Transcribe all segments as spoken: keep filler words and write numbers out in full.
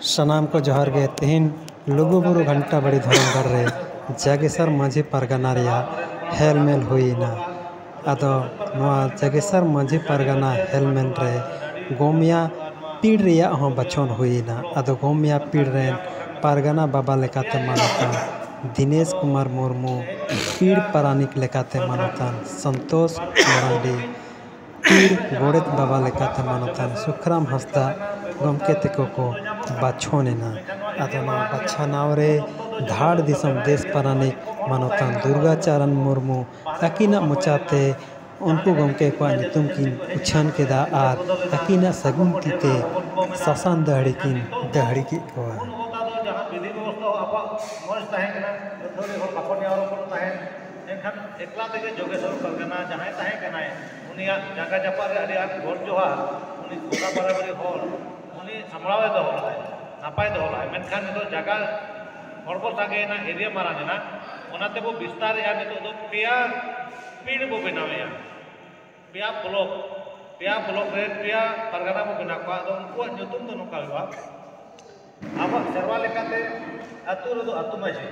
ᱥᱟᱱᱟᱢ ᱠᱚ ᱡᱚᱦᱟᱨ ᱜᱮ᱾ ᱛᱮᱦᱮᱧ ᱞᱩᱜᱩᱵᱩᱨᱩ ᱜᱷᱟᱱᱴᱟ ᱵᱟᱲᱤ ᱫᱷᱚᱨᱚᱢᱜᱟᱲ ᱨᱮ ᱡᱟᱜᱮᱥᱟᱨ ᱢᱟᱹᱡᱷᱤ ᱯᱟᱨᱜᱟᱱᱟ ᱨᱮᱭᱟᱜ ᱦᱮᱞᱢᱮᱞ ᱦᱩᱭ ᱮᱱᱟ᱾ ᱟᱫᱚ ᱱᱚᱣᱟ ᱡᱟᱜᱮᱥᱟᱨ ᱢᱟᱹᱡᱷᱤ ᱯᱟᱨᱜᱟᱱᱟ ᱦᱮᱞᱢᱮᱞ ᱨᱮ ᱜᱚᱢᱭᱟ ᱯᱤᱲ ᱨᱮᱭᱟᱜ ᱦᱚᱸ ᱵᱟᱪᱷᱚᱱ ᱦᱩᱭ ᱮᱱᱟ᱾ ᱟᱫᱚ ᱜᱚᱢᱭᱟ ᱯᱤᱲ ᱨᱮᱱ ᱯᱟᱨᱜᱟᱱᱟ ᱵᱟᱵᱟ ᱞᱮᱠᱟᱛᱮ ᱢᱟᱱᱚᱛᱟᱱ ᱫᱤᱱᱮᱥ ᱠᱩᱢᱟᱨ ᱢᱩᱨᱢᱩ, ᱯᱤᱲ ᱯᱟᱨᱟᱱᱤᱠ ᱞᱮᱠᱟᱛᱮ ᱢᱟᱱᱚᱛᱟᱱ ᱥᱚᱱᱛᱳᱥ ᱢᱟᱨᱟᱱᱰᱤ, ᱯᱤᱲ ᱜᱚᱰᱮᱛ ᱵᱟᱵᱟ ᱞᱮᱠᱟᱛᱮ ᱢᱟᱱᱚᱛᱟᱱ ᱥᱩᱠᱷᱨᱟᱢ ᱦᱟᱸᱥᱫᱟ ᱜᱚᱢᱠᱮ ᱛᱮᱠᱚ ᱠᱚ ᱵᱟᱪᱷᱚᱱ ᱮᱱᱟ᱾ ᱟᱫᱚ ᱱᱚᱣᱟ ᱵᱟᱪᱷᱟᱱᱟᱣ ᱨᱮ ᱫᱷᱟᱲ ᱫᱤᱥᱚᱢ ᱫᱮᱥ ᱯᱟᱨᱟᱱᱤᱠ ᱢᱟᱱᱚᱛᱟᱱ ᱫᱩᱨᱜᱟᱪᱟᱨᱚᱱ ᱢᱩᱨᱢᱩ ᱟᱹᱠᱤᱱᱟᱜ ᱢᱚᱪᱟᱛᱮ ᱩᱱᱠᱩ ᱜᱚᱢᱠᱮ ᱠᱚᱣᱟᱜ ᱧᱩᱛᱩᱢ ᱠᱤᱱ ᱩᱪᱷᱟᱹᱱ ᱠᱮᱫᱟ ᱟᱨ ᱟᱹᱠᱤᱱᱟᱜ ᱥᱟᱹᱜᱩᱱ ᱛᱤ ᱛᱮ ᱥᱟᱥᱟᱱ ᱫᱟᱹᱦᱲᱤ ᱠᱤᱱ ᱫᱟᱹᱦᱲᱤ ᱠᱮᱫ ᱠᱚᱣᱟ᱾ ᱩᱱ ᱚᱠᱛᱚ ᱫᱚ ᱡᱟᱦᱟᱸ ᱵᱤᱫᱷᱤ ᱵᱮᱵᱚᱥᱛᱷᱟ ᱟᱵᱚᱣᱟᱜ ᱢᱚᱡᱽ ᱛᱟᱦᱮᱸ ᱠᱟᱱᱟ, ᱟᱹᱛᱷᱟᱹᱲᱤ ᱦᱚᱲ ᱵᱟᱠᱚ ᱱᱮᱭᱟᱣ ᱨᱚᱯᱚᱲ ᱛᱟᱦᱮᱸᱫ, ᱮᱱᱠᱷᱟᱱ ᱮᱠᱞᱟ ᱛᱮᱜᱮ ᱡᱳᱜᱮᱥᱚᱨ ᱯᱟᱨᱜᱟᱱᱟ ᱡᱟᱦᱟᱸᱭ ᱛᱟᱦᱮᱸ ᱠᱟᱱᱟᱭ, ᱩᱱᱤᱭᱟᱜ ᱡᱟᱸᱜᱟ ᱡᱟᱯᱟᱜ ᱨᱮ ᱟᱹᱰᱤ ᱟᱸᱴ ᱜᱚᱰ ᱡᱚᱦᱟᱨ, ᱩᱱᱤ ᱜᱚᱴᱟ ᱵᱟᱨᱟᱵᱟᱨᱤ ᱦᱚᱲ ᱩᱱᱤ ᱥᱟᱢᱵᱲᱟᱣ ᱮ ᱫᱚᱦᱚ ᱞᱮᱫᱟᱭ, ᱱᱟᱯᱟᱭ ᱫᱚᱦᱚ ᱞᱮᱫᱟᱭ᱾ ᱢᱮᱱᱠᱷᱟᱱ ᱱᱤᱛᱚᱜ ᱡᱟᱭᱜᱟ ᱦᱚᱲ ᱵᱚ ᱥᱟᱸᱜᱮᱭᱮᱱᱟ, ᱮᱨᱤᱭᱟ ᱢᱟᱨᱟᱝ ᱮᱱᱟ, ᱚᱱᱟᱛᱮ ᱵᱚ ᱵᱤᱥᱛᱟᱨᱮᱜᱼᱟ᱾ ᱱᱤᱛᱚᱜ ᱫᱚ ᱯᱮᱭᱟ ᱯᱤᱲ ᱵᱚ ᱵᱮᱱᱟᱣᱮᱜᱼᱟ, ᱯᱮᱭᱟ ᱵᱞᱚᱠ, ᱯᱮᱭᱟ ᱵᱞᱚᱠ ᱨᱮ ᱯᱮᱭᱟ ᱯᱟᱨᱜᱟᱱᱟ ᱵᱚ ᱵᱮᱱᱟᱣ ᱠᱚᱣᱟ᱾ ᱟᱫᱚ ᱩᱱᱠᱩᱣᱟᱜ ᱧᱩᱛᱩᱢ ᱫᱚ ᱱᱚᱝᱠᱟ ᱦᱩᱭᱩᱜᱼᱟ, ᱟᱵᱚᱣᱟᱜ ᱥᱮᱨᱣᱟ ᱞᱮᱠᱟᱛᱮ ᱟᱹᱛᱩ ᱨᱮᱫᱚ ᱟᱹᱛᱩ ᱢᱟᱹᱡᱷᱤ,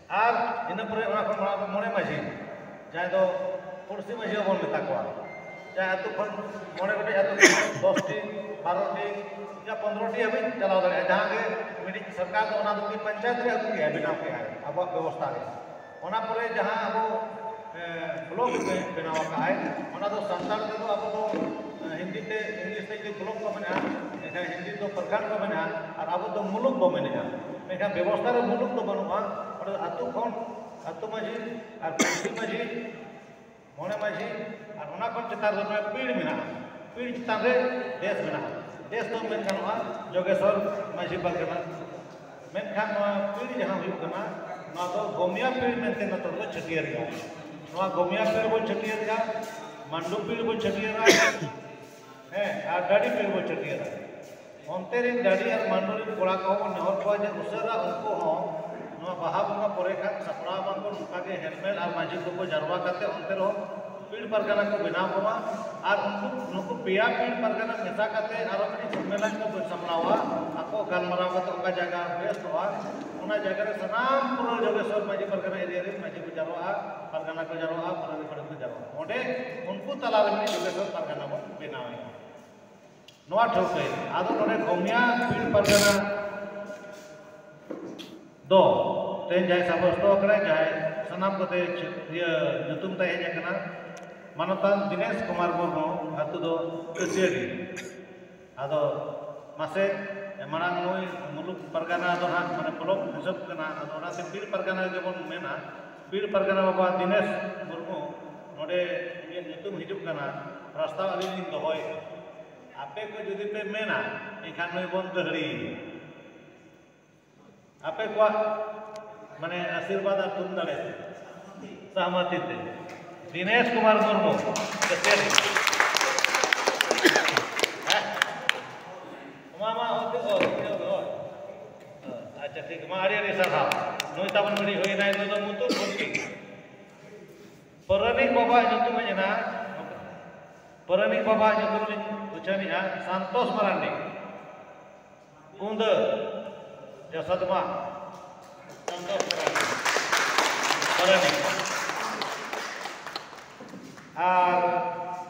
ᱟᱨ ᱤᱱᱟᱹ ᱯᱚᱨᱮ ᱚᱱᱟ ᱠᱷᱚᱱ ᱢᱟᱲᱟᱝ ᱫᱚ ᱢᱚᱬᱮ ᱢᱟᱹᱡᱷᱤ, ᱡᱟᱦᱟᱸᱭ ᱫᱚ ᱯᱩᱲᱥᱤ ᱢᱟᱹᱡᱷᱤ ᱦᱚᱸᱵᱚᱱ ᱢᱮᱛᱟ ᱠᱚᱣᱟ᱾ ᱡᱟᱦᱟᱸ ᱟᱹᱛᱩ ᱠᱷᱚᱱ ᱢᱚᱬᱮ ᱜᱚᱴᱮᱡ ᱟᱹᱛᱩ ᱠᱷᱚᱱ ᱫᱚᱥ ᱴᱤ, ᱵᱟᱨᱚ ᱴᱤ, ᱭᱟ ᱯᱚᱱᱫᱽᱨᱚ ᱴᱤ ᱦᱟᱹᱵᱤᱡ ᱪᱟᱞᱟᱣ ᱫᱟᱲᱮᱭᱟᱜᱼᱟ᱾ ᱡᱟᱦᱟᱸ ᱜᱮ ᱢᱤᱫᱴᱤᱡ ᱥᱚᱨᱠᱟᱨ ᱫᱚ ᱚᱱᱟ ᱫᱚ ᱢᱤᱫ ᱯᱚᱧᱪᱟᱭᱮᱛ ᱨᱮ ᱟᱹᱜᱩ ᱠᱮᱜᱼᱟᱭ, ᱵᱮᱱᱟᱣ ᱠᱮᱜᱼᱟᱭ ᱟᱵᱚᱣᱟᱜ ᱵᱮᱵᱚᱥᱛᱷᱟ ᱨᱮ᱾ ᱚᱱᱟ ᱯᱚᱨᱮ ᱡᱟᱦᱟᱸ ᱟᱵᱚ, ᱮ, ᱵᱞᱚᱠ ᱵᱮ-, ᱵᱮᱱᱟᱣ ᱟᱠᱟᱫᱼᱟᱭ, ᱚᱱᱟ ᱫᱚ ᱥᱟᱱᱛᱟᱲ ᱛᱮᱫᱚ ᱟᱵᱚ ᱫᱚ, ᱮ, ᱦᱤᱱᱫᱤ ᱛᱮ, ᱤᱝᱞᱤᱥ ᱛᱮ ᱡᱩᱫᱤ ᱵᱞᱚᱠ ᱠᱚ ᱢᱮᱱᱟ, ᱮᱱᱠᱷᱟᱱ ᱦᱤᱱᱫᱤ ᱫᱚ ᱯᱨᱚᱠᱷᱚᱸᱰ ᱠᱚ ᱢᱮᱱᱟ, ᱟᱨ ᱟᱵᱚ ᱫᱚ ᱢᱩᱞᱩᱠ ᱵᱚ ᱢᱮᱱᱮᱜᱼᱟ᱾ ᱢᱮᱱᱠᱷᱟᱱ ᱵᱮᱵᱚᱥᱛᱷᱟ ᱨᱮ ᱢᱩᱞᱩᱠ ᱫᱚ ᱵᱟᱹᱱᱩᱜᱼᱟ᱾ ᱚᱸᱰᱮ ᱫᱚ ᱟᱹᱛᱩ ᱠᱷᱚᱱ ᱟᱹᱛᱩ ᱢᱟᱹᱡᱷᱤ ᱟᱨ ᱯᱩᱲᱥᱤ ᱢᱟᱹᱡᱷᱤ, ᱢᱚᱬᱮ ᱢᱟᱹᱡᱷᱤ, ᱟᱨ ᱚᱱᱟ ᱠᱷᱚᱱ ᱪᱮᱛᱟᱱ ᱨᱮ ᱢᱟᱱᱮ ᱯᱤᱲ ᱢᱮᱱᱟᱜᱼᱟ᱾ ᱯᱤᱲ ᱪᱮᱛᱟᱱ ᱨᱮ ᱫᱮᱥ ᱢᱮᱱᱟᱜᱼᱟ᱾ ᱫᱮᱥ ᱫᱚ ᱢᱮᱱ ᱜᱟᱱᱚᱜᱼᱟ ᱡᱳᱜᱮᱥᱚᱨ ᱢᱟᱹᱡᱷᱤ ᱯᱟᱨᱜᱟᱱᱟ᱾ ᱢᱮᱱᱠᱷᱟᱱ ᱱᱚᱣᱟ ᱯᱤᱲ ᱡᱟᱦᱟᱸ ᱦᱩᱭᱩᱜ ᱠᱟᱱᱟ, ᱱᱚᱣᱟ ᱫᱚ ᱜᱚᱢᱭᱟ ᱯᱤᱲ ᱢᱮᱱᱛᱮ ᱱᱤᱛᱚᱜ ᱫᱚ ᱪᱷᱟᱹᱴᱭᱟᱹᱨ ᱮᱫᱟ᱾ ᱱᱚᱣᱟ ᱜᱚᱢᱭᱟ ᱯᱤᱲ ᱵᱚᱱ ᱪᱷᱟᱹᱴᱭᱟᱹᱨ ᱮᱫᱟ, ᱢᱟᱱᱰᱩ ᱯᱤᱲ ᱵᱚᱱ ᱪᱷᱟᱹᱴᱭᱟᱹᱨᱟ, ᱦᱮᱸ, ᱟᱨ ᱰᱟᱹᱰᱤ ᱯᱤᱲ ᱵᱚᱱ ᱪᱷᱟᱹᱴᱭᱟᱹᱨᱟ᱾ ᱚᱱᱛᱮ ᱨᱮᱱ ᱰᱟᱹᱰᱤ ᱟᱨ ᱢᱟᱱᱰᱩ ᱨᱮᱱ ᱠᱚᱲᱟ ᱠᱚᱦᱚᱸ ᱵᱚᱱ ᱱᱮᱦᱚᱨ ᱠᱚᱣᱟ ᱡᱮ ᱩᱥᱟᱹᱨᱟ ᱩᱱᱠᱩ ᱦᱚᱸ ᱱᱚᱣᱟ ᱵᱟᱦᱟ ᱵᱚᱸᱜᱟ ᱯᱚᱨᱮ ᱠᱷᱟᱱ ᱥᱟᱯᱲᱟᱣ ᱢᱟᱠᱚ ᱱᱚᱝᱠᱟ ᱜᱮ ᱦᱮᱞᱢᱮᱞ ᱟᱨ ᱢᱟᱹᱡᱷᱤ ᱠᱚᱠᱚ ᱡᱟᱨᱣᱟ ᱠᱟᱛᱮ ᱚᱱᱛᱮ ᱨᱮᱦᱚᱸ ᱯᱤᱲ ᱯᱟᱨᱜᱟᱱᱟ ᱠᱚ ᱵᱮᱱᱟᱣ ᱠᱚᱢᱟ᱾ ᱟᱨ ᱩᱱᱠᱩ, ᱱᱩᱠᱩ ᱯᱮᱭᱟ ᱯᱤᱲ ᱯᱟᱨᱜᱟᱱᱟ ᱢᱮᱥᱟ ᱠᱟᱛᱮ ᱟᱨᱚ ᱢᱤᱫᱴᱤᱡ ᱥᱚᱢᱢᱮᱞᱚᱱ ᱠᱚ ᱥᱟᱯᱲᱟᱣᱟ᱾ ᱟᱠᱚ ᱜᱟᱞᱢᱟᱨᱟᱣ ᱠᱟᱛᱮ ᱚᱠᱟ ᱡᱟᱭᱜᱟ ᱵᱮᱥᱚᱜᱼᱟ, ᱚᱱᱟ ᱡᱟᱭᱜᱟ ᱨᱮ ᱥᱟᱱᱟᱢ ᱯᱩᱨᱟᱹ ᱡᱳᱜᱮᱥᱣᱚᱨ ᱢᱟᱹᱡᱷᱤ ᱯᱟᱨᱜᱟᱱᱟ ᱮᱨᱤᱭᱟ ᱨᱮᱱ ᱢᱟᱹᱡᱷᱤ ᱠᱚ ᱡᱟᱨᱣᱟᱜᱼᱟ, ᱯᱟᱨᱜᱟᱱᱟ ᱠᱚ ᱡᱟᱨᱣᱟᱜᱼᱟ, ᱯᱩᱨᱟᱹ ᱨᱮ ᱠᱚ ᱡᱟᱨᱣᱟᱜᱼᱟ᱾ ᱚᱸᱰᱮ ᱩᱱᱠᱩ ᱛᱟᱞᱟ ᱨᱮ ᱢᱤᱫ ᱡᱳᱜᱮᱥᱣᱚᱨ ᱯᱟᱨᱜᱟᱱᱟ ᱵᱚᱱ ᱵᱮᱱᱟᱣᱮᱫᱼᱟ᱾ ᱱᱚᱣᱟ ᱴᱷᱟᱹᱣᱠᱟᱹᱭ ᱟᱫᱚ ᱱᱚᱰᱮ ᱜᱚᱢᱭᱟ ᱯᱤᱲ ᱯᱟᱨᱜᱟᱱᱟ ᱫᱚ ᱛᱮᱦᱮᱧ ᱡᱟᱦᱟᱸᱭ ᱥᱟᱵᱚᱥᱛᱚ ᱟᱠᱟᱱᱟᱭ, ᱡᱟᱦᱟᱸᱭ ᱥᱟᱱᱟᱢ ᱠᱚᱛᱮ ᱤᱭᱟᱹ ᱧᱩᱛᱩᱢ ᱛᱟᱭ ᱦᱮᱡ ᱟᱠᱟᱱᱟ, ᱢᱟᱱᱚᱛᱟᱱ ᱫᱤᱱᱮᱥ ᱠᱩᱢᱟᱨ ᱢᱩᱨᱢᱩ, ᱟᱹᱛᱩ ᱫᱚ ᱠᱟᱹᱥᱤᱭᱟᱹᱰᱤ᱾ ᱟᱫᱚ ᱢᱟᱥᱮ, ᱢᱟᱲᱟᱝ ᱱᱩᱭ ᱢᱩᱞᱩᱠ ᱯᱟᱨᱜᱟᱱᱟ ᱫᱚ ᱦᱟᱸᱜ ᱢᱟᱱᱮ ᱵᱞᱚᱠ ᱦᱤᱥᱟᱹᱵ ᱠᱟᱱᱟ, ᱟᱫᱚ ᱚᱱᱟᱛᱮ ᱯᱤᱲ ᱯᱟᱨᱜᱟᱱᱟ ᱜᱮᱵᱚᱱ ᱢᱮᱱᱟ᱾ ᱯᱤᱲ ᱯᱟᱨᱜᱟᱱᱟ ᱵᱟᱵᱟ ᱫᱤᱱᱮᱥ ᱢᱩᱨᱢᱩ ᱱᱚᱰᱮ ᱤᱧᱟᱹᱜ ᱧᱩᱛᱩᱢ ᱦᱤᱡᱩᱜ ᱠᱟᱱᱟ, ᱯᱨᱚᱥᱛᱟᱵ ᱟᱹᱞᱤᱧ ᱞᱤᱧ ᱫᱚᱦᱚᱭᱮᱫᱼᱟ᱾ ᱟᱯᱮ ᱠᱚ ᱡᱩᱫᱤ ᱯᱮ ᱢᱮᱱᱟ, ᱮᱱᱠᱷᱟᱱ ᱱᱩᱭ ᱵᱚᱱ ᱫᱟᱹᱦᱲᱤᱭᱮᱭᱟ᱾ ᱟᱯᱮ ᱠᱚᱣᱟᱜ ᱢᱟᱱᱮ ᱟᱥᱤᱨᱵᱟᱫᱽ ᱟᱨ ᱛᱷᱩᱢ ᱫᱟᱲᱮ ᱛᱮ, ᱥᱟᱦᱢᱟᱛᱤ ᱛᱮ, ᱫᱤᱱᱮᱥ ᱠᱩᱢᱟᱨ ᱢᱩᱨᱢᱩ, ᱪᱮᱫ? ᱦᱮᱸ? ᱢᱟ, ᱢᱟ, ᱚ, ᱚ, ᱚ, ᱚ᱾ ᱟᱪᱪᱷᱟ, ᱴᱷᱤᱠ, ᱢᱟ, ᱟᱹᱰᱤ ᱟᱹᱰᱤ ᱥᱟᱨᱦᱟᱣ᱾ ᱱᱩᱭ ᱛᱟᱵᱚᱱ ᱢᱤᱫ ᱦᱩᱭᱱᱟᱭ, ᱱᱩᱭ ᱫᱚ ᱢᱩᱛᱩ ᱯᱷᱩᱞᱠᱤ᱾ ᱯᱟᱨᱟᱱᱤᱠ ᱵᱟᱵᱟ ᱧᱩᱛᱩᱢ ᱦᱮᱡ ᱮᱱᱟ, ᱯᱟᱨᱟᱱᱤᱠ ᱵᱟᱵᱟ ᱧᱩᱛᱩᱢ ᱞᱤᱧ ᱩᱪᱷᱟᱹᱱᱮᱜᱼᱟ, ᱥᱟᱱᱛᱳᱥ ᱢᱟᱨᱟᱱᱰᱤ᱾ ᱠᱩᱸᱫᱟᱹ, ᱡᱚᱥᱳᱫᱢᱟ, ᱥᱟᱱᱛᱳᱥ ᱢᱟᱨᱟᱱᱰᱤ, ᱯᱟᱨᱟᱱᱤᱠ᱾ ᱟᱨ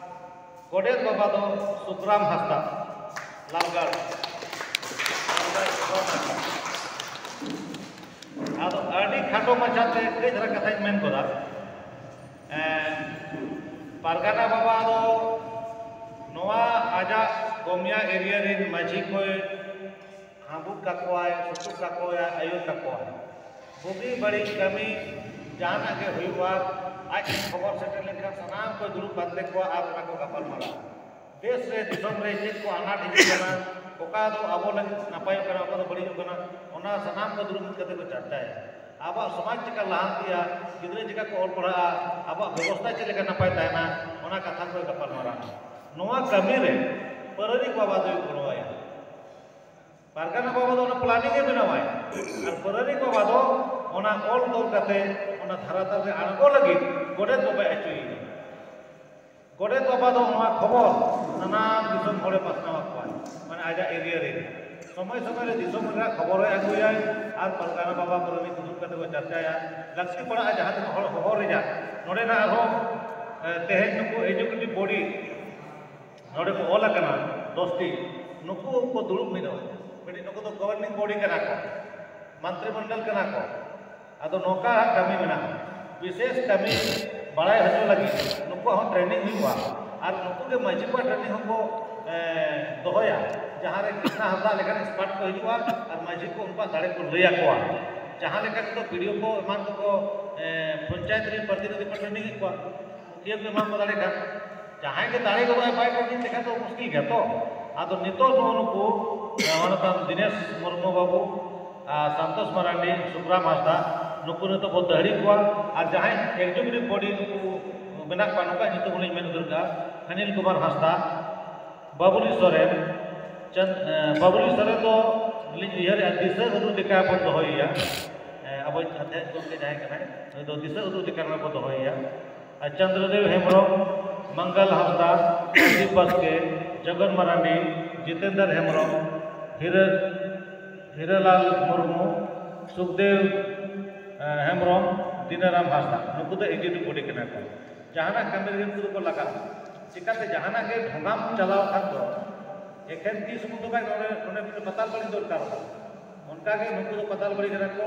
ᱜᱚᱰᱮᱛ ᱵᱟᱵᱟ ᱫᱚ ᱥᱩᱠᱨᱟᱢ ᱦᱟᱸᱥᱫᱟ, ᱞᱟᱞᱜᱟᱲ᱾ ᱞᱟᱞᱜᱟᱲ ᱥᱩᱠᱨᱟᱢ ᱦᱟᱸᱥᱫᱟ᱾ ᱟᱫᱚ ᱟᱹᱰᱤ ᱠᱷᱟᱴᱚ ᱢᱟᱪᱷᱟᱛᱮ ᱠᱟᱹᱡ ᱫᱷᱟᱨᱟ ᱠᱟᱛᱷᱟᱧ ᱢᱮᱱ ᱜᱚᱫᱟ᱾ ᱮᱸ, ᱯᱟᱨᱜᱟᱱᱟ ᱵᱟᱵᱟ ᱫᱚ ᱱᱚᱣᱟ ᱟᱡᱟᱜ ᱜᱚᱢᱭᱟ ᱮᱨᱤᱭᱟ ᱨᱮᱱ ᱢᱟᱹᱡᱷᱤ ᱠᱚᱭ ᱦᱟᱸᱵᱩᱫ ᱠᱟᱠᱚᱣᱟᱭ, ᱥᱩᱛᱩᱜ ᱠᱟᱠᱚᱣᱟᱭ, ᱟᱹᱭᱩᱨ ᱠᱟᱠᱚᱣᱟᱭ᱾ ᱵᱩᱜᱤ ᱵᱟᱹᱲᱤᱡ ᱠᱟᱹᱢᱤ ᱡᱟᱦᱟᱱᱟᱜ ᱜᱮ ᱦᱩᱭᱩᱜᱼᱟ, ᱟᱡ ᱴᱷᱮᱱ ᱠᱷᱚᱵᱚᱨ ᱥᱮᱴᱮᱨ ᱞᱮᱱᱠᱷᱟᱱ ᱥᱟᱱᱟᱢ ᱠᱚᱭ ᱫᱩᱲᱩᱵ ᱯᱟᱱᱛᱮ ᱠᱚᱣᱟ ᱟᱨ ᱚᱱᱟ ᱠᱚ ᱜᱟᱯᱟᱞ ᱢᱟᱨᱟᱣᱟ᱾ ᱫᱮᱥ ᱨᱮ, ᱫᱤᱥᱚᱢ ᱨᱮ ᱪᱮᱫ ᱠᱚ ᱟᱱᱟᱴ ᱦᱤᱡᱩᱜ ᱠᱟᱱᱟ, ᱚᱠᱟ ᱫᱚ ᱟᱵᱚ ᱞᱟᱹᱜᱤᱫ ᱱᱟᱯᱟᱭᱚᱜ ᱠᱟᱱᱟ, ᱚᱠᱟ ᱫᱚ ᱵᱟᱹᱲᱤᱡᱚᱜ ᱠᱟᱱᱟ, ᱚᱱᱟ ᱥᱟᱱᱟᱢ ᱠᱚ ᱫᱩᱲᱩᱵ ᱢᱤᱫ ᱠᱟᱛᱮ ᱠᱚ ᱪᱟᱨᱪᱟᱭᱟ᱾ ᱟᱵᱚᱣᱟᱜ ᱥᱚᱢᱟᱡᱽ ᱪᱮᱠᱟ ᱞᱟᱦᱟᱱᱛᱤᱜᱼᱟ, ᱜᱤᱫᱽᱨᱟᱹ ᱪᱮᱠᱟ ᱠᱚ ᱚᱞ ᱯᱟᱲᱦᱟᱜᱼᱟ, ᱟᱵᱚᱣᱟᱜ ᱵᱮᱵᱚᱥᱛᱷᱟ ᱪᱮᱫ ᱞᱮᱠᱟ ᱱᱟᱯᱟᱭ ᱛᱟᱦᱮᱱᱟ, ᱚᱱᱟ ᱠᱟᱛᱷᱟ ᱠᱚ ᱜᱟᱯᱟᱞ ᱢᱟᱨᱟᱣᱟ᱾ ᱱᱚᱣᱟ ᱠᱟᱹᱢᱤ ᱨᱮ ᱯᱟᱨᱟᱱᱤᱠ ᱵᱟᱵᱟ ᱫᱚᱭ ᱜᱚᱲᱚᱣᱟᱭᱟ᱾ ᱯᱟᱨᱜᱟᱱᱟ ᱵᱟᱵᱟ ᱫᱚ ᱚᱱᱟ ᱯᱞᱟᱱᱤᱝ ᱮ ᱵᱮᱱᱟᱣᱟᱭ, ᱟᱨ ᱯᱟᱨᱟᱱᱤᱠ ᱵᱟᱵᱟ ᱫᱚ ᱚᱱᱟ ᱚᱞ ᱛᱚᱞ ᱠᱟᱛᱮ ᱚᱱᱟ ᱫᱷᱟᱨᱟᱛᱟᱞ ᱨᱮ ᱟᱬᱜᱚ ᱞᱟᱹᱜᱤᱫ ᱜᱚᱰᱮᱛ ᱵᱟᱵᱟᱭ ᱟᱹᱪᱩᱭᱮᱭᱟ᱾ ᱜᱚᱰᱮᱛ ᱵᱟᱵᱟ ᱫᱚ ᱱᱚᱣᱟ ᱠᱷᱚᱵᱚᱨ ᱥᱟᱱᱟᱢ ᱫᱤᱥᱚᱢ ᱦᱚᱲᱮ ᱯᱟᱥᱱᱟᱣ ᱟᱠᱚᱣᱟ, ᱢᱟᱱᱮ ᱟᱡᱟᱜ ᱮᱨᱤᱭᱟ ᱨᱮ᱾ ᱥᱚᱢᱚᱭ ᱥᱚᱢᱚᱭ ᱨᱮ ᱫᱤᱥᱚᱢ ᱨᱮᱱᱟᱜ ᱠᱷᱚᱵᱚᱨ ᱦᱚᱸᱭ ᱟᱹᱜᱩᱭᱟᱭ ᱟᱨ ᱯᱟᱨᱜᱟᱱᱟ ᱵᱟᱵᱟ ᱠᱚᱨᱮ ᱢᱤᱫ ᱫᱩᱲᱩᱵ ᱠᱟᱛᱮ ᱠᱚ ᱪᱟᱨᱪᱟᱭᱟ᱾ ᱞᱟᱹᱠᱛᱤ ᱯᱟᱲᱟᱜᱼᱟ ᱡᱟᱦᱟᱸ ᱛᱤᱱᱟᱹᱜ ᱦᱚᱲ ᱦᱚᱦᱚ ᱨᱮᱭᱟᱜ᱾ ᱱᱚᱰᱮᱱᱟᱜ ᱟᱨᱦᱚᱸ ᱛᱮᱦᱮᱧ ᱱᱩᱠᱩ executive body ᱱᱚᱰᱮ ᱠᱚ ᱚᱞ ᱟᱠᱟᱱᱟ ᱫᱚᱥᱴᱤ, ᱱᱩᱠᱩ ᱠᱚ ᱫᱩᱲᱩᱵ ᱢᱤᱫᱚᱜ᱾ ᱢᱤᱫᱴᱤᱡ ᱱᱩᱠᱩ ᱫᱚ governing body ᱠᱟᱱᱟ ᱠᱚ, ᱢᱚᱱᱛᱨᱤ ᱢᱚᱱᱰᱚᱞ ᱠᱟᱱᱟ ᱠᱚ᱾ ᱟᱫᱚ ᱱᱚᱝᱠᱟ ᱠᱟᱹᱢᱤ ᱢᱮᱱᱟᱜᱼᱟ, ᱵᱤᱥᱮᱥ ᱠᱟᱹᱢᱤ ᱵᱟᱲᱟᱭ ᱦᱚᱪᱚ ᱞᱟᱹᱜᱤᱫ ᱱᱩᱠᱩᱣᱟᱜ ᱦᱚᱸ training ᱦᱩᱭᱩᱜᱼᱟ᱾ ᱟᱨ ᱱᱩᱠᱩ ᱜᱮ ᱢᱟᱹᱡᱷᱤ ᱠᱚᱣᱟᱜ training ᱦᱚᱸᱠᱚ ᱫᱚᱦᱚᱭᱟ, ᱡᱟᱦᱟᱸ ᱨᱮ ᱠᱨᱤᱥᱱᱟ ᱦᱟᱸᱥᱫᱟ ᱞᱮᱠᱟᱱ expert ᱠᱚ ᱦᱤᱡᱩᱜᱼᱟ ᱟᱨ ᱢᱟᱹᱡᱷᱤ ᱠᱚ ᱩᱱᱠᱩᱣᱟᱜ ᱫᱟᱲᱮ ᱠᱚ ᱞᱟᱹᱭ ᱟᱠᱚᱣᱟ᱾ ᱡᱟᱦᱟᱸ ᱞᱮᱠᱟ ᱛᱮᱫᱚ BDO ᱠᱚ ᱮᱢᱟᱱ ᱠᱚᱠᱚ ᱯᱚᱧᱪᱟᱭᱮᱛ ᱨᱮᱱ ᱯᱨᱚᱛᱤᱱᱤᱫᱷᱤ ᱠᱚ training ᱮᱫ ᱠᱚᱣᱟ, ᱢᱩᱠᱷᱤᱭᱟᱹ ᱠᱚ ᱮᱢᱟ ᱠᱚ ᱫᱟᱲᱮ ᱠᱷᱟᱱ, ᱡᱟᱦᱟᱸᱭ ᱜᱮ ᱫᱟᱲᱮ ᱜᱚᱫᱚᱜᱼᱟᱭ ᱵᱟᱭ training ᱞᱮᱠᱷᱟᱱ ᱫᱚ ᱢᱩᱥᱠᱤᱞ ᱜᱮᱭᱟ ᱛᱚ᱾ ᱟᱫᱚ ᱱᱤᱛᱚᱜ ᱱᱩᱜᱼᱩ ᱱᱩᱠᱩ ᱢᱟᱱᱚᱛᱟᱱ ᱫᱤᱱᱮᱥ ᱢᱩᱨᱢᱩ ᱵᱟᱹᱵᱩ ᱟᱨ ᱥᱟᱱᱛᱳᱥ ᱢᱟᱨᱟᱱᱰᱤ, ᱥᱩᱠᱨᱟᱢ ᱦᱟᱸᱥᱫᱟ, ᱱᱩᱠᱩ ᱱᱤᱛᱚᱜ ᱵᱚ ᱫᱟᱹᱦᱲᱤ ᱠᱚᱣᱟ᱾ ᱟᱨ ᱡᱟᱦᱟᱸᱭ executive body ᱱᱩᱠᱩ ᱢᱮᱱᱟᱜ ᱠᱚᱣᱟ, ᱱᱩᱠᱩᱣᱟᱜ ᱧᱩᱛᱩᱢ ᱦᱚᱸᱞᱤᱧ ᱢᱮᱱ ᱩᱛᱟᱹᱨ ᱠᱟᱜᱼᱟ, ᱚᱱᱤᱞ ᱠᱩᱢᱟᱨ ᱦᱟᱸᱥᱫᱟ, ᱵᱟᱵᱩᱞᱤ ᱥᱚᱨᱮᱱ, ᱪᱟᱸᱫ-, ᱮ, ᱵᱟᱵᱩᱞᱤ ᱥᱚᱨᱮᱱ ᱫᱚ ᱞᱤᱧ ᱩᱭᱦᱟᱹᱨᱮᱜᱼᱟ, ᱫᱤᱥᱟᱹ ᱩᱫᱩᱜ ᱞᱮᱠᱟ ᱵᱚᱱ ᱫᱚᱦᱚᱭᱮᱭᱟ᱾ ᱮ, ᱟᱵᱚᱭᱤᱡ ᱟᱫᱷᱭᱟᱛᱢᱤᱠ ᱜᱚᱢᱠᱮ ᱡᱟᱦᱟᱸᱭ ᱠᱟᱱᱟᱭ, ᱱᱩᱭ ᱫᱚ ᱫᱤᱥᱟᱹ ᱩᱫᱩᱜ ᱞᱮᱠᱟ ᱨᱮ ᱵᱚᱱ ᱫᱚᱦᱚᱭᱮᱭᱟ᱾ ᱟᱨ ᱪᱚᱱᱫᱨᱚᱫᱮᱵ ᱦᱮᱢᱵᱨᱚᱢ, ᱢᱚᱝᱜᱚᱞ ᱦᱟᱸᱥᱫᱟ, ᱨᱟᱡᱤᱵ ᱵᱟᱥᱠᱮ, ᱡᱚᱜᱚᱱ ᱢᱟᱨᱟᱱᱰᱤ, ᱡᱤᱛᱮᱱᱫᱨ ᱦᱮᱢᱵᱨᱚᱢ, ᱦᱤᱨᱟᱹ-, ᱦᱤᱨᱟᱹᱞᱟᱞ ᱢᱩᱨᱢᱩ, ᱥᱩᱠᱫᱮᱵ, ᱮ, ᱦᱮᱢᱵᱨᱚᱢ, ᱫᱤᱱᱟᱨᱟᱢ ᱦᱟᱸᱥᱫᱟ, ᱱᱩᱠᱩ ᱫᱚ executive body ᱠᱟᱱᱟ ᱠᱚ᱾ ᱡᱟᱦᱟᱱᱟᱜ ᱠᱟᱹᱢᱤ ᱨᱮᱜᱮ ᱱᱩᱠᱩ ᱫᱚᱠᱚ ᱞᱟᱜᱟᱜᱼᱟ᱾ ᱪᱤᱠᱟᱹᱛᱮ ᱡᱟᱦᱟᱱᱟᱜ ᱜᱮ ᱰᱷᱚᱸᱜᱟᱢ ᱪᱟᱞᱟᱣ ᱠᱷᱟᱱ ᱫᱚ ᱮᱠᱷᱮᱱ ᱛᱤ ᱥᱩᱢᱩᱝ ᱫᱚ ᱵᱟᱭ, ᱱᱚᱰᱮ, ᱱᱚᱰᱮ ᱢᱤᱫᱴᱮᱱ ᱯᱟᱛᱟᱞ ᱵᱟᱹᱲᱤ ᱫᱚᱨᱠᱟᱨᱚᱜᱼᱟ᱾ ᱚᱱᱠᱟᱜᱮ ᱱᱩᱠᱩ ᱫᱚ ᱯᱟᱛᱟᱞ ᱵᱟᱹᱲᱤ ᱠᱟᱱᱟ ᱠᱚ᱾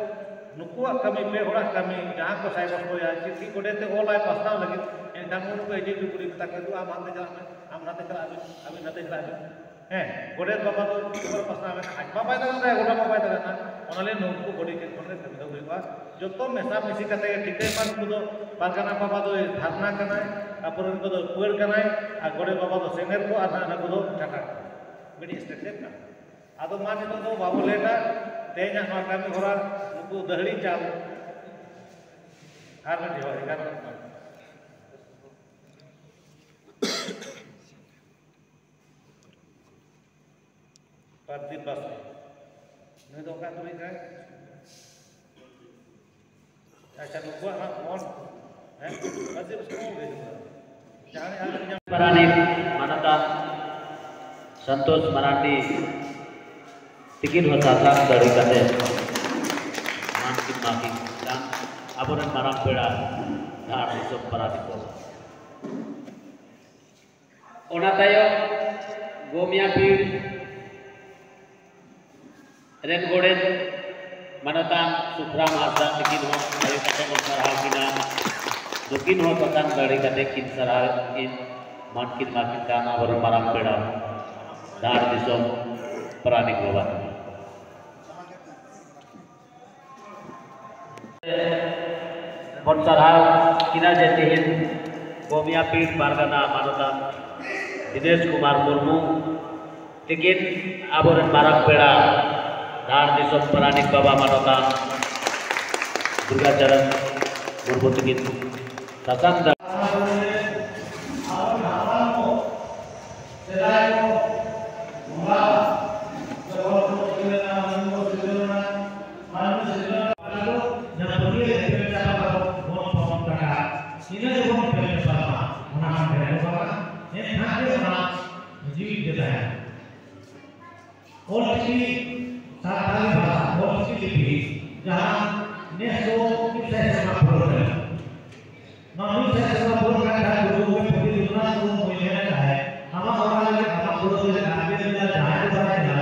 ᱱᱩᱠᱩᱣᱟᱜ ᱠᱟᱹᱢᱤ, ᱯᱮ ᱦᱚᱲᱟᱜ ᱠᱟᱹᱢᱤ, ᱡᱟᱦᱟᱸ ᱠᱚ ᱥᱟᱭ ᱵᱟᱥᱯᱚᱭᱟ, ᱪᱤᱴᱷᱤ ᱜᱚᱰᱮᱛ ᱮ ᱚᱞᱟᱭ ᱯᱟᱥᱱᱟᱣ ᱞᱟᱹᱜᱤᱫ, ᱮᱱᱠᱷᱟᱱ ᱩᱱᱠᱩ executive body ᱢᱮᱛᱟ ᱠᱚᱣᱟ, "ᱫᱩ ᱟᱢ ᱦᱟᱱᱛᱮ ᱪᱟᱞᱟᱜ ᱢᱮ, ᱟᱢ ᱱᱟᱛᱮ ᱪᱟᱞᱟᱜ ᱢᱮ, ᱟᱹᱵᱤᱱ ᱱᱟᱛᱮ ᱪᱟᱞᱟᱜ ᱵᱤᱱ᱾" ᱦᱮᱸ, ᱜᱚᱰᱮᱛ ᱵᱟᱵᱟ ᱫᱚ ᱯᱟᱥᱱᱟᱣ ᱢᱮᱱᱟᱜᱼᱟ, ᱟᱡ ᱢᱟ ᱵᱟᱭ ᱫᱟᱬᱟᱱᱟ, ᱜᱚᱰᱟ ᱢᱟ ᱵᱟᱭ ᱫᱟᱬᱟᱱᱟ᱾ ᱚᱱᱟ ᱞᱟᱹᱜᱤᱫ ᱱᱩᱠᱩ body ᱴᱷᱮᱱ ᱠᱷᱚᱱ ᱜᱮ ᱠᱟᱹᱢᱤ ᱫᱚ ᱦᱩᱭᱩᱜᱼᱟ᱾ ᱡᱚᱛᱚ ᱢᱮᱥᱟ ᱢᱤᱥᱤ ᱠᱟᱛᱮ ᱜᱮ ᱴᱷᱤᱠᱟᱹᱭ ᱢᱟ, ᱱᱩᱠᱩ ᱫᱚ ᱯᱟᱨᱜᱟᱱᱟ ᱵᱟᱵᱟ ᱫᱚ ᱫᱷᱟᱨᱱᱟ ᱠᱟᱱᱟᱭ, ᱛᱟᱨᱯᱚᱨᱮ ᱱᱩᱠᱩ ᱫᱚ ᱯᱟᱹᱲ ᱠᱟᱱᱟᱭ, ᱟᱨ ᱜᱚᱰᱮᱛ ᱵᱟᱵᱟ ᱫᱚ ᱥᱮᱸᱜᱮᱞ ᱠᱚ, ᱟᱨ ᱱᱟᱜ ᱱᱩᱠᱩ ᱫᱚ ᱪᱷᱟᱴᱟ ᱠᱚ᱾ ᱢᱤᱫᱴᱤᱡ ᱥᱴᱨᱟᱠᱪᱟᱨ ᱠᱟᱱᱟ᱾ ᱟᱫᱚ ᱢᱟ ᱱᱤᱛᱚᱜ ᱫᱚ ᱵᱟᱵᱚ ᱞᱮᱴᱟ, ᱛᱮᱦᱮᱧᱟᱜ ᱱᱚᱣᱟ ᱠᱟᱹᱢᱤ ᱦᱚᱨᱟ ᱱᱩᱠᱩ ᱫᱟᱹᱦᱲᱤ ᱪᱟᱞ ᱟᱨ ᱢᱤᱫ ᱡᱚᱦᱟᱨ ᱮᱜᱟᱨᱚ᱾ ᱯᱨᱚᱫᱤᱯ ᱵᱟᱥᱠᱮ᱾ ᱱᱩᱭ ᱫᱚ ᱚᱠᱟ ᱟᱹᱛᱩ ᱨᱤᱱᱤᱡ ᱠᱟᱱᱟᱭ? ᱟᱪᱪᱷᱟ, ᱱᱩᱠᱩᱣᱟᱜ ᱦᱟᱸᱜ ᱯᱷᱳᱱ, ᱦᱮᱸ? ᱯᱨᱚᱫᱤᱯ ᱵᱟᱥᱠᱮ ᱠᱚ ᱞᱟᱹᱭ ᱠᱮᱫᱟ᱾ ᱡᱟᱦᱟᱸ ᱨᱮ ᱟᱨ ᱢᱤᱫ ᱯᱟᱨᱟᱱᱤᱠ ᱢᱟᱱᱚᱛᱟᱱ ᱥᱚᱱᱛᱳᱥ ᱢᱟᱨᱟᱱᱰᱤ, ᱛᱤᱠᱤᱱ ᱦᱚᱸ ᱥᱟᱥᱟᱝ ᱫᱟᱲᱮ ᱠᱟᱛᱮ ᱢᱟᱱ ᱠᱤᱱ ᱢᱟᱹᱠᱤᱱ ᱠᱟᱱ ᱟᱵᱚᱨᱮᱱ ᱢᱟᱨᱟᱝ ᱯᱮᱲᱟ ᱫᱷᱟᱲ ᱫᱤᱥᱚᱢ ᱯᱟᱨᱟᱱᱤᱠ ᱠᱚ᱾ ᱚᱱᱟ ᱛᱟᱭᱚᱢ ᱜᱚᱢᱤᱭᱟ ᱯᱤᱲ ᱨᱮᱱ ᱜᱚᱰᱮᱛ ᱢᱟᱱᱚᱛᱟᱱ ᱥᱩᱠᱷᱨᱟᱢ ᱦᱟᱸᱥᱫᱟ ᱛᱤᱠᱤᱱ ᱦᱚᱸ ᱟᱭᱳ ᱠᱟᱛᱮ ᱵᱚᱱ ᱥᱟᱨᱦᱟᱣ ᱠᱤᱱᱟ᱾ ᱱᱩᱠᱤᱱ ᱦᱚᱸ ᱥᱟᱥᱟᱝ ᱫᱟᱲᱮ ᱠᱟᱛᱮ ᱠᱤᱱ ᱥᱟᱨᱦᱟᱣ ᱠᱤᱱ ᱢᱟᱱ ᱠᱤᱱ ᱢᱟᱹᱠᱤᱱ ᱠᱟᱱ ᱟᱵᱚᱨᱮᱱ ᱢᱟᱨᱟᱝ ᱯᱮᱲᱟ ᱫᱷᱟᱲ ᱫᱤᱥᱚᱢ ᱯᱟᱨᱟᱱᱤᱠ ᱵᱟᱵᱟ ᱛᱟᱹᱠᱤᱱ᱾ ᱵᱚᱱ ᱥᱟᱨᱦᱟᱣ ᱠᱤᱱᱟ ᱡᱮ ᱛᱮᱦᱮᱧ ᱜᱚᱢᱤᱭᱟ ᱯᱤᱲ ᱯᱟᱨᱜᱟᱱᱟ ᱢᱟᱱᱚᱛᱟᱱ ᱫᱤᱱᱮᱥ ᱠᱩᱢᱟᱨ ᱢᱩᱨᱢᱩ ᱛᱤᱠᱤᱱ ᱟᱵᱚᱨᱮᱱ ᱢᱟᱨᱟᱝ ᱯᱮᱲᱟ ᱫᱷᱟᱲ ᱫᱤᱥᱚᱢ ᱯᱟᱨᱟᱱᱤᱠ ᱵᱟᱵᱟ ᱢᱟᱱᱚᱛᱟᱱ ᱫᱩᱨᱜᱟᱪᱚᱨᱚᱱ ᱢᱩᱨᱢᱩ ᱛᱤᱠᱤᱱ ᱥᱟᱥᱟᱝ ᱫᱟᱲᱮ ᱥᱮᱫᱟᱭ ᱠᱚ ᱵᱚᱸᱜᱟ ᱡᱚᱠᱷᱚᱱ ᱠᱚ ᱥᱤᱨᱡᱚᱱ ᱮᱱᱟ, ᱢᱟᱹᱱᱢᱤ ᱠᱚ ᱥᱤᱨᱡᱚᱱ ᱮᱱᱟ, ᱢᱟᱹᱱᱢᱤ ᱥᱤᱨᱡᱚᱱ ᱮᱱᱟ, ᱟᱫᱚ ᱡᱟᱦᱟᱸ ᱯᱟᱹᱛᱭᱟᱹᱣ ᱮᱯᱮᱢ ᱪᱟᱯᱟᱞ ᱟᱵᱚ ᱵᱚᱱ ᱯᱚᱱ ᱠᱟᱱᱟ, ᱤᱱᱟᱹ ᱜᱮᱵᱚᱱ ᱮᱯᱮᱢ ᱪᱟᱯᱟᱞ ᱢᱟ, ᱚᱱᱟ ᱠᱷᱚᱱ ᱰᱷᱮᱨ ᱫᱚ ᱵᱟᱝᱟ᱾ ᱮᱱᱠᱷᱟᱱ ᱜᱮ ᱚᱱᱟ ᱡᱤᱣᱤᱫ ᱜᱮ ᱛᱟᱦᱮᱱᱟ᱾ ᱚᱞᱪᱤᱠᱤ ᱥᱟᱱᱛᱟᱲᱤ ᱵᱷᱟᱥᱟ, ᱚᱞᱪᱤᱠᱤ ᱞᱤᱯᱤ, ᱡᱟᱦᱟᱸ ᱱᱮᱥ ᱫᱚ ᱢᱤᱫ ᱥᱟᱭ ᱥᱮᱨᱢᱟ ᱯᱩᱨᱟᱹᱣ ᱠᱟᱱᱟ᱾ ᱱᱚᱣᱟ ᱢᱤᱫ ᱥᱟᱭ ᱥᱮᱨᱢᱟ ᱯᱩᱨᱟᱹᱣ ᱠᱟᱱ ᱠᱷᱟᱱ ᱜᱩᱨᱩ ᱜᱚᱢᱠᱮ ᱯᱚᱱᱰᱤᱛ ᱨᱚᱜᱷᱩᱱᱟᱛᱷ ᱢᱩᱨᱢᱩᱭ ᱢᱮᱱ ᱛᱟᱦᱮᱸᱫ, ᱟᱢᱟᱜ ᱚᱲᱟᱜ ᱨᱮ ᱟᱢᱟᱜ ᱵᱩᱨᱩ ᱨᱮ ᱟᱨ ᱢᱤᱫ ᱞᱮᱠᱟ ᱡᱟᱦᱟᱸᱭ ᱠᱚ ᱵᱟᱲᱟᱭ ᱠᱟᱱᱟ,